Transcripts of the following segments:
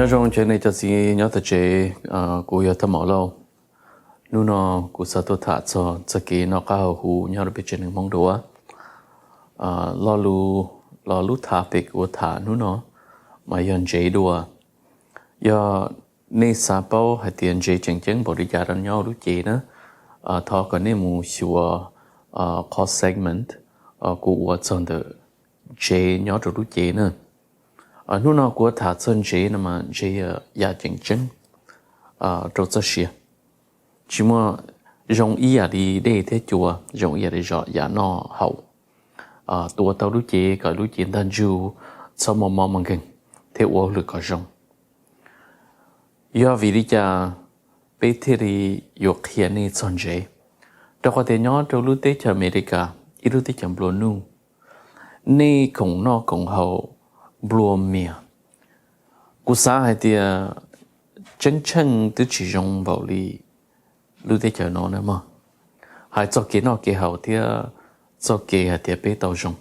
Nyob zoo cov niam cov txiv nyob tom tsev, kuv yog Thaj Maum Lauj. Hnub no kuv xav tuaj tham txog txoj kev noj qab haus huv nyob rau peb tsev neeg Hmoob dua. Lo lus los lub topic kuv tham hnub no mas yog ntsev dua. Yog nej xav paub hais tias ntsev tseem ceeb npaum li cas rau nyob lub cev na, thov kom nej mus xyuas qhov segment kuv ua txog ntawm ntsev nyob rau lub cev na. Hnub no kuv tham txog ntsev no mas ntsev yam tseem ceeb rau txoj sia. Tsis muaj, zoo ib yam li dej thiab cua, zoo ib yam li zog yam noj haus, tua tau lub cev kom lub cev ntag ntsug, txhob muaj mob muaj nkeeg thiab ua hauj lwm kom zoo. Yog vim li cas peb thiaj li yuav qhia nej txog ntsev? Rau qhov tias nyob rau lub teb chaws Amelikas, ib lub teb chaws nplua nuj, nej koom noj koom haus nplua mias. Kuv xav hais tias tseeb tsheej twb tsis zoo npaum li lub teb chaws no na mog, hais txoj kev noj kev haus thiab txoj kev hais tias peb tau zoo.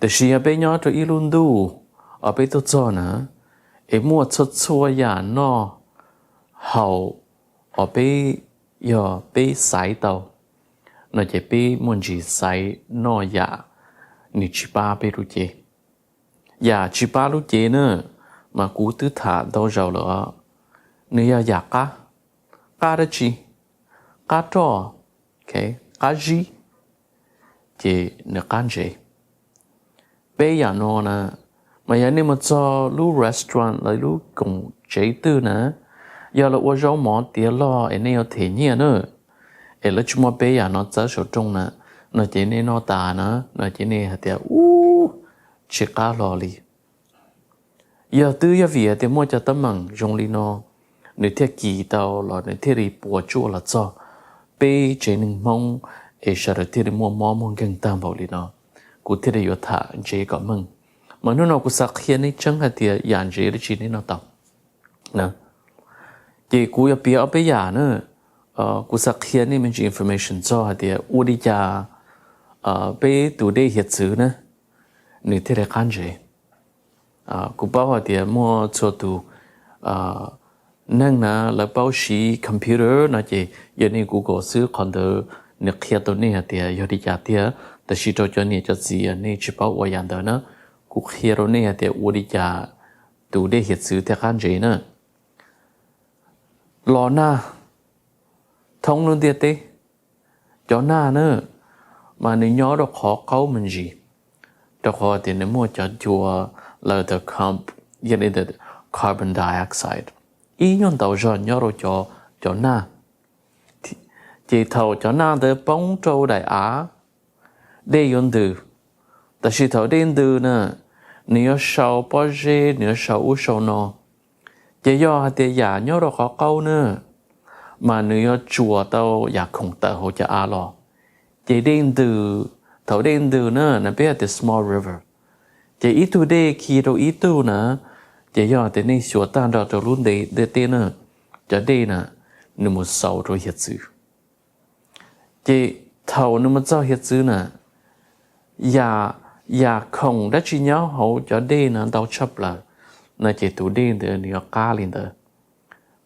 Tiam sis yog peb nyob rau ib lub ntuj uas peb tuaj txog na, es muaj txhua txhua yam noj haus uas peb, yog peb xaiv tau no ces peb muaj ntsis xaiv noj yam nws tsis pab peb lub cev. Yam tsis pab lub cev na, mas kuv twb tham ntau zaus lawm, nws yog yam qab. Qab dab tsi? Qab roj, qab zib, ces nws qab ntsev. Peb yam no na, mas yog nej mus txog lub restaurant los lub koom tsev twg na, yog lawv ua zaub mov tiav log es nej yuav them nyiaj na, es lawv tsis muaj peb yam no txawb saum rooj na, no ces nej noj tas na, no ces nej hais tias, ub, tsis qab hlo li. Yog twb yog vim hais tias muaj cov teeb meem zoo li no, nws thiaj kis tau los nws thiaj li puas tsuaj los txog peb tsev neeg Hmoob, es sawv daws thiaj li muaj mob muaj nkeeg tag npaum li no, kuv thiaj li yuav tham ntsev kom meej. Mas hnub no kuv xav qhia nej tseeb hais tias yam ntsev dab tsi nej noj tau. Ces kuv yuav piav ob peb yam na, kuv xav qhia nej me ntsis information txog hais tias ua li cas peb tus dej hiav txwv na, nws thiaj li qab ntsev. Kuv paub hais tias muaj txhua tus neeg na lawv paub siv computer no ces yog nej Google xwb qhov ntawd nws qhia tau nej hais tias yog li cas tiag, tab sis rau cov niam cov txiv nej tsis paub ua yam ntawd na, kuv qhia rau nej hais tias ua li cas tus dej hiav txwv thiaj qab ntsev na. Los nag thoob lub ntiaj teb, cov nag na, mas nws nyob rau qhov qaub me ntsis, rau qhov tias nws muaj cov cua lawv tias carbon dioxide ib nyuag ntau zog nyob rau cov nag. Ces thaum cov nag ntawd poob rau daim av, dej yuav ntws, tab sis thaum dej ntws na, nws yuav sau pob zeb, nws yuav sau ub sau no. Ces yog hais tias yam nyob rau qhov qaub na, mas nws yuav tsuas tau yam khoom tawm hauv cov av los. Ces dej ntws, thaum dej ntws na, na peb hais tias small river, ces ib tug dej khi rau ib tug na, ces yog tias nej xyuas tag nrho rau lub ntiaj teb na, cov dej na, nws mus xaus rau hiav txwv. Ces thaum nws mus txog hiav txwv na, yam, yam khoom dab tsi nyob hauv cov dej na ntau tshaj plaws, no ces tus dej ntawd nws yuav qab li ntawd.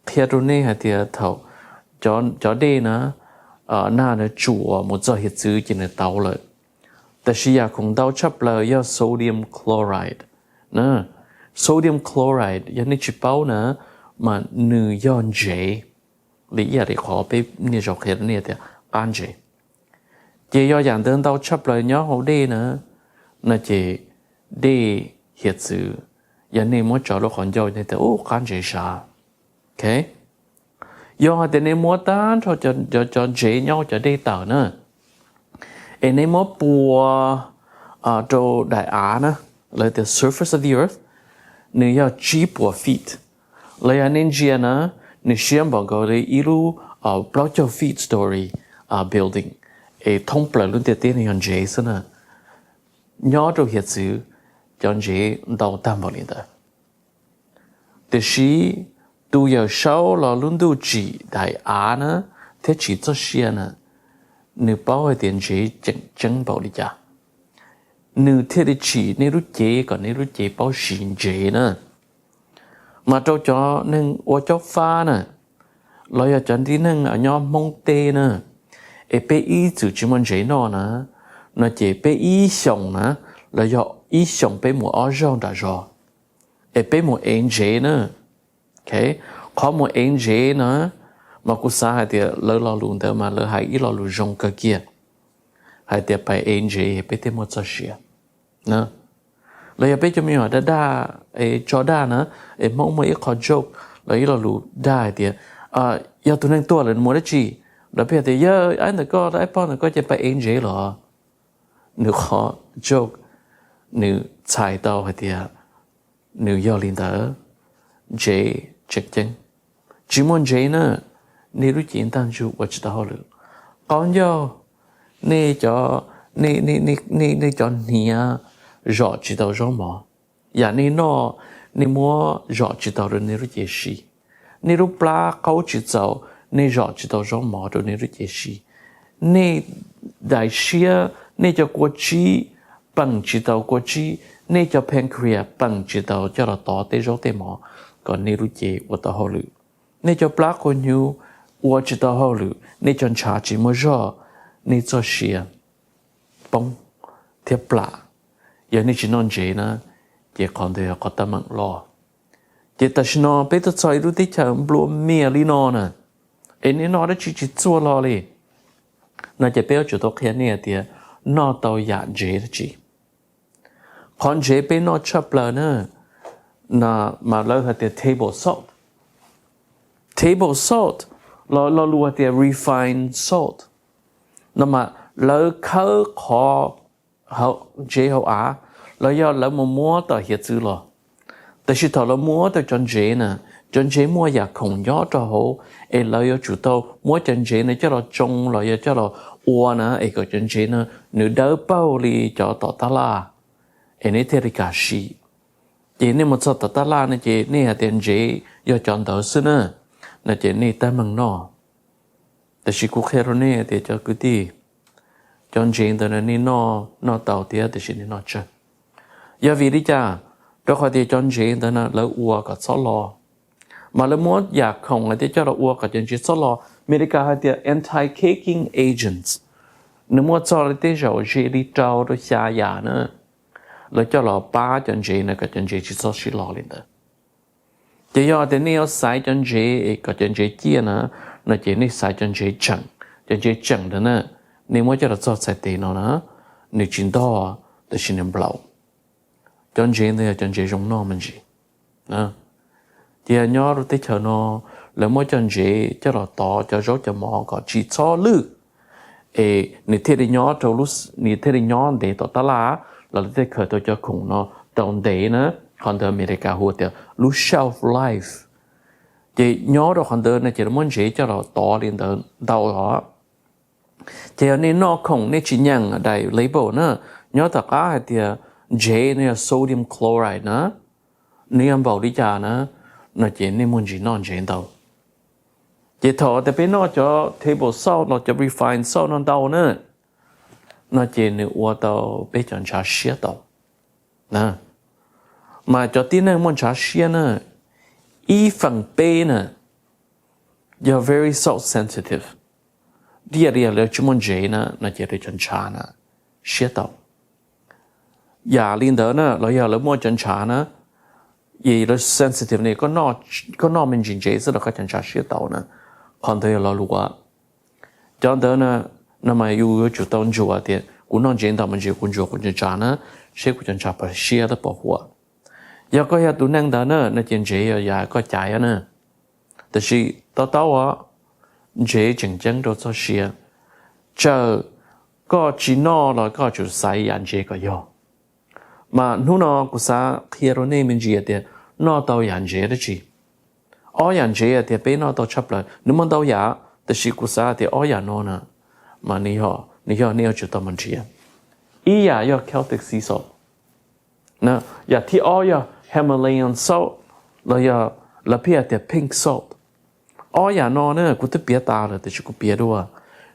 Qhia rau nej hais tias thaum cov dej na, nag na tsuas mus txog hiav txwv ces nws tau lawm. Tab sis yam khoom ntau tshaj plaws yog sodium chloride. Sodium chloride yog nej tsis paub na, mas nws yog ntsev, li ib yam li qhov peb niaj zaus qhia rau nej tias qab ntsev. Ces yog yam ntawd ntau tshaj plaws nyob hauv dej na, no ces dej hiav txwv, yog nej muab tso rau qhov ncauj nej tias ub qab ntsev sav. Yog hais tias nej muab tag nrho cov ntsev nyob hauv cov dej tawm na, es nej muab pua rau daim av na, lawv tias surface of the earth, nws yog tsib puas feet. Los yog nej ntsia na, nws siab npaum nkaus li ib lub plaub caug feet story building, es thoob plaws lub ntiaj teb no yog ntsev xwb na. Nyob rau hiav txwv, cov ntsev ntau tag npaum li ntawd. Tiam sis tus yawm saub los lub ntuj tsim daim av na thiab tsim txoj sia na, nws paub hais tias ntsev tseem ceeb npaum li cas, nws thiaj li tsim nej lub cev kom nej lub cev paub siv ntsev na. Mas rau cov neeg ua caub fab na, los yog cov tib neeg nyob Hmoob teb na, es peb ib txwm tsis muaj ntsev noj na, no ces peb ib xyoos na, los yog ib xyoos peb mus ob zaug nram zos, es peb mus ev ntsev na. Qhov mus ev ntsev na, mas kuv xav hais tias lawv lo lus ntawd mas lawv hais ib lo lus zoo kawg kiag, hais tias pais ev ntsev peb thiaj muaj txoj sia. Los yog peb cov me nyuam dag dag, es tso dag na, es Hmoob muaj ib qho joke los ib lo lus dag hais tias, yog tus neeg tuag lawm nws mus dab tsi, los peb hais tias yog aib ntawm koj, aib pog ntawm koj ces pais ev ntsev los. Nws qhov joke, nws txhais tau hais tias nws yog li ntawd, ntsev tseem ceeb. Tsis muaj ntsev na, nej lub cev ntaj ntsug ua tsis tau hauj lwm. Qaub ncaug, nej cov, nej cov hniav zom tsis tau zaub mov. Yam nej noj, nej muab zom tsis tau rau nej lub cev si. Nej lub plab qaub tsis txaus, nej zom tsis tau zaub mov rau nej lub cev si. Nej daim siab, nej cov kua tsib peem tsis tau kua tsib, nej cov pancreas peem tsis tau coj los tov tej zaub tej mov kom nej lub cev ua tau hauj lwm. Nej cov plab qhua hnyuv ua tsis tau hauj lwm, nej cov ntshav tsis muaj zog, nej txoj sia poob thiab plam. Yog nej tsis noj ntsev na, ces qhov ntawd yog qhov teeb meem loj. Ces tam sim no peb tuaj txog ib lub teb chaws nplua mias li no na, es nej noj dab tsi tsis txuag los li, no ces peb yuav tsum tau qhia nej tias noj tau yam ntsev dab tsi. Qhov ntsev peb noj tshaj plaws na, mas lawv hais tias table salt. Table salt, los lo lus hais tias refined salt, no mas lawv khawb qhov ntsev hauv av, los yog lawv mus muab tom hiav txwv los. Tab sis thaum lawv muab tau cov ntsev na, cov ntsev muaj yam khoom nyob rau hauv, es lawv yuav tsum tau muab cov ntsev na coj los tsoo los yog coj los ua na es kom cov ntsev na nws dawb paug li cov tom tab laj, es nej thiaj li kam sim. Ces nej mus txog tom tab laj no ces nej hais tias ntsev yog cov ntawd xwb na, no ces nej teeb meem noj. Tab sis kuv qhia rau nej tias cov kwv tij, cov ntsev ntawd na nej noj, noj tau thiab tab sis nej noj tsawg. Yog vim li cas? Rau qhov tias cov ntsev ntawd na lawv ua kom txhob lo, mas lawv muab yam khoom hais tias coj los ua kom cov ntsev txhob lo. Amelikas hais tias anti-caking agents, nws muaj txog li tej zaum ze li rau rau xya yam na, lawv coj los pab cov ntsev na kom cov ntsev tsis txhob sib lo li ntawd. Ces yog tias nej yuav xaiv cov ntsev es kom cov ntsev ciaj na, no ces nej xaiv cov ntsev tseem. Cov ntsev tseem ntawd na, nej muab coj los txog txhais tes no na, nws tsis ntog, tab sis nws nplaum. Cov ntsev ntawd yog cov ntsev zoo noj me ntsis. Ces yog nyob rau teb chaws no, lawv muab cov ntsev coj los tov cov zaub cov mov kom tsis txhob lwj, es nws thiaj li nyob rau, nws thiaj li nyob ntev tom tab laj, los lawv thiaj khaws tau cov khoom no tau ntev na. Qhov ntawd Amelikas hu tias lub shelf life. Ces nyob rau qhov ntawd no ces lawv muab ntsev coj los tov li ntawd ntau os. Ces yog nej noj khoom nej tsis nyeem daim label na, nyob tom qab hais tias ntsev no yog sodium chloride na, nws yog npaum li cas na, no ces nej muaj ntsis noj ntsev ntau. Ces thaum tias peb noj cov table salt los cov refined salt no ntau na, no ces nws ua tau peb cov ntshav siab tau. Mas cov tib neeg muaj ntshav siab na, ib feem peb na yog very salt sensitive. Diaj li lawv tsis muaj ntsev na, no ces lawv cov ntshav na siab tau. Yam li ntawd na los yog lawv muaj cov ntshav na, es lawv sensitive ne, koj noj me ntsis ntsev xwb los koj cov ntshav siab tau na. Qhov ntawd yog lo lus ua. Cov ntawd na, no mas yus yuav tsum tau ntsuas tias kuv noj ntsev ntau me ntsis kuv ntsuas kuv cov ntshav na, seb kuv cov ntshav puas siab thiab puas huam. Yog koj yog tus neeg ntawd na, no ces ntsev yog yam koj caiv na. Tab sis to taub os, ntsev tseem ceeb rau txoj sia. Txawm koj tsis noj los koj tsum xaiv yam ntsev kom yog. Mas hnub no kuv xav qhia rau nej me ntsis tias noj tau yam ntsev dab tsi. Ob yam ntsev tias peb noj tau tshaj plaws, nws muaj ntau yam, tab sis kuv xav tias ob yam no na, mas nws yog nej yuav tsum tau mus nrhiav. Ib yam yog Celtic sea salt, yam thib ob yog Himalayan salt, los yog lawv pheej hais tias pink salt. Ob yam no na kuv twb piav tas lawm tab sis kuv piav dua.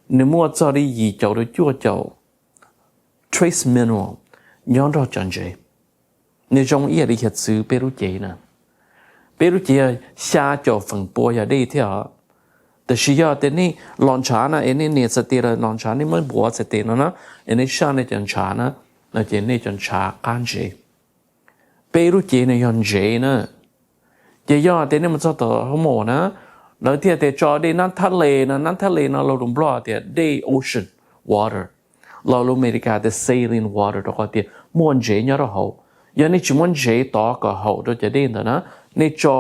Nws muaj txog li yim caum rau cuaj caum trace mineral nyob nrog cov ntsev. Nws zoo ib yam li hiav txwv peb lub cev na. Peb lub cev xya caum feem pua yog dej thiab os. Tab sis yog tias nej los ntshav na es nej nias txhais tes los los ntshav, nej muab npuav txhais tes no na, es nej saj nej cov ntshav na, no ces nej cov ntshav qab ntsev. Peb lub cev no yog ntsev na. Ces yog tias nej mus txog tom hoo mom na, lawv thiaj tias tso dej nab thab le no, nab thab le no lo lus Nplog tias dej ocean water, lo lus Amelikas tias saline water, rau qhov tias muaj ntsev nyob rau hauv. Yog nej tsis muab ntsev tov kom haum rau cov dej ntawd na, nej tso,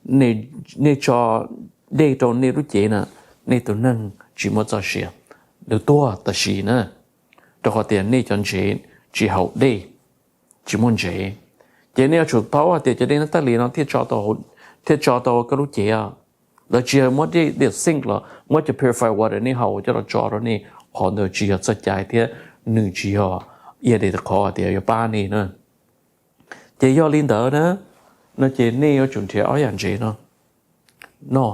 nej tso dej rau nej lub cev na, nej tus neeg tsis muaj txoj sia, nws tuag tam sim na, rau qhov tias nej cov ntsev tsis haum dej, tsis muaj ntsev. Ces nej yuav tsum paub hais tias cov dej nab thab le no thiaj tso tau koj lub cev. Lawv tsis yog muab dej, dej sink los muab cov purified water nej haus coj los tso rau nej, qhov ntawd tsis yog txoj cai thiab nws tsis yog ib yam li qhov tias yuav pab nej na. Ces yog li ntawd na, no ces nej yuav tsum nrhiav ob yam ntsev no noj.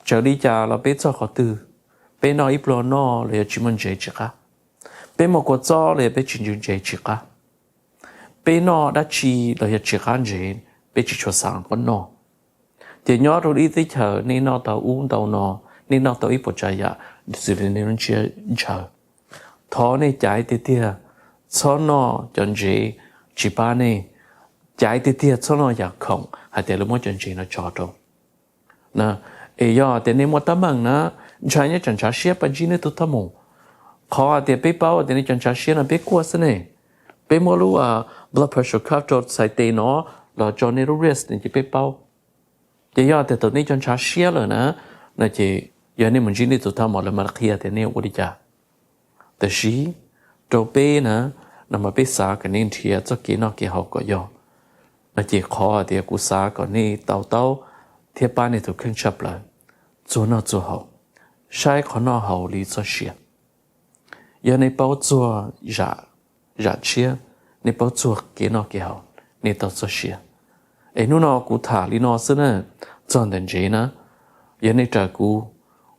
Txawm li cas los peb txog qhov twg, peb noj ib pluag noj los yog tsis muaj ntsev tsis qab. Peb muaj kua txob los yog peb tsis ntsws ntsev tsis qab. Peb noj dab tsi los yog tsis qab ntsev, peb tsis tshua xav kom noj. Ces nyob rau ib teb chaws nej noj tau ub ntau no, nej noj tau ib puas tsav yam xws li nej lub ntsiab ntshaw, thov nej caiv tiag tiag, txhob noj cov ntsev tsis pab nej. Caiv tiag tiag txhob noj yam khoom hais tias lawv muab cov ntsev no tso rau. Es yog tias nej muaj teeb meem na, ntshai nyob tsam ntshav siab pab ntsib nej tus thaj maum. Qhov tias peb paub tias nej cov ntshav siab no peb kuaj xwb ne. Peb muab lub blood pressure cuff rau txhais tes no los tso nej lub wrist no ces peb paub. Ces yog tias thaum nej cov ntshav siab lawm na, no ces yog nej mus ntsib nej tus thaj maum lawv mam li qhia tias nej ua li cas. Tab sis rau peb na, no mas peb xav kom nej nrhiav txoj kev noj kev haus kom yog, no ces qhov tias kuv xav kom nej to taub thiab pab nej tus kheej tshaj plaws, txuag noj txuag haus, saib qhov noj haus li txoj sia. Yog nej paub txuag zam tshiab, nej paub txuag kev noj kev haus, nej tau txoj sia. Es hnub no kuv tham li no xwb na, txog ntawm ntsev na, yog nej raws kuv,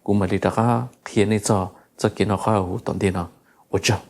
kuv mam li rov qab qhia nej txog txoj kev noj qab haus huv tom ntej no. Ua tsaug.